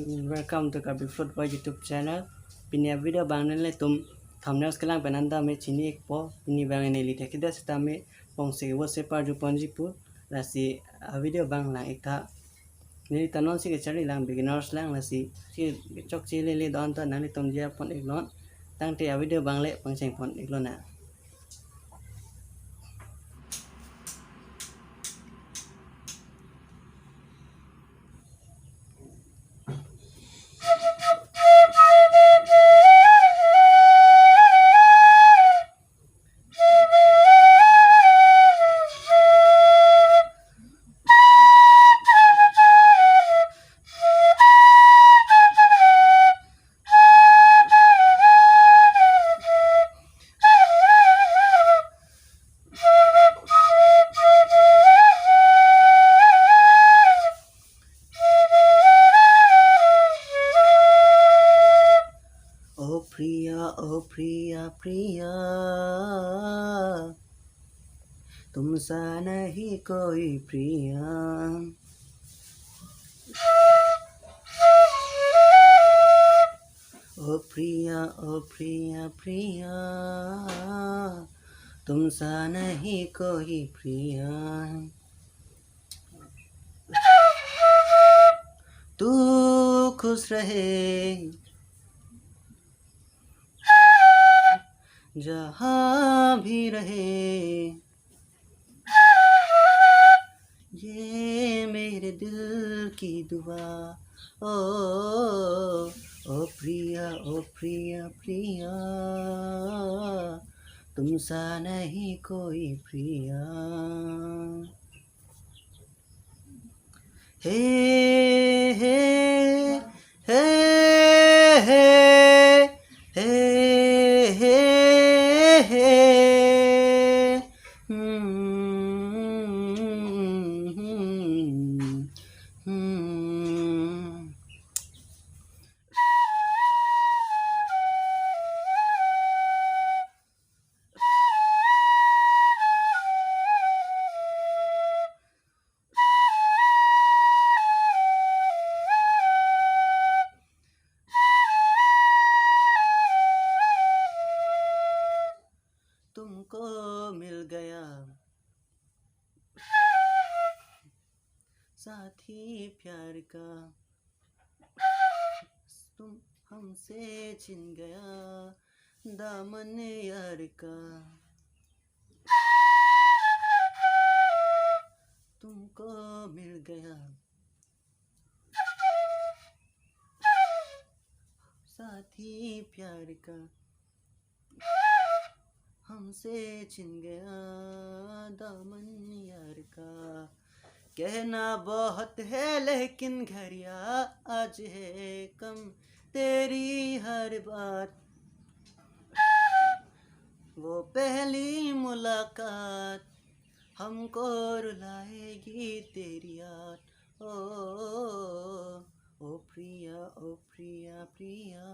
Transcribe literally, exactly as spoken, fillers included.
Welcome to Karbi Flute Boy YouTube channel. Pini a-video abang nanglitum thumbnails kelang pen anta me chini-ikpo. Pini abang neli thekthedet seta me pongsi kevosi parju ponji pu. Lasi a-video abang lang-ik tha. Neli ta non si kacharli lang, beginners lang, lasi si chokche lele do-an ta nanglitum diya pon-iklong. Tangte a-video abang le pangcheng pon-iklong na. ओ प्रिया, ओ प्रिया, प्रिया, तुम सा नहीं कोई प्रिया। ओ प्रिया, ओ प्रिया, प्रिया, तुम सा नहीं कोई प्रिया। तू खुश रहे जहाँ भी रहे, ये मेरे दिल की दुआ। ओ, ओ प्रिया, ओ प्रिया, प्रिया, तुम सा नहीं कोई प्रिया। हे, हे, हे, हे, हे, हे, हे। हम्म, हम्म, हम्म। तुमको मिल गया साथी प्यार का, तुम हमसे छिन गया दामन यार का। तुमको मिल गया साथी प्यार का, हमसे छिन गया दामन यार का। कहना बहुत है लेकिन घड़िया आज है कम, तेरी हर बात वो पहली मुलाकात, हमको रुलाएगी तेरी याद। ओ, ओ प्रिया, ओ प्रिया, प्रिया,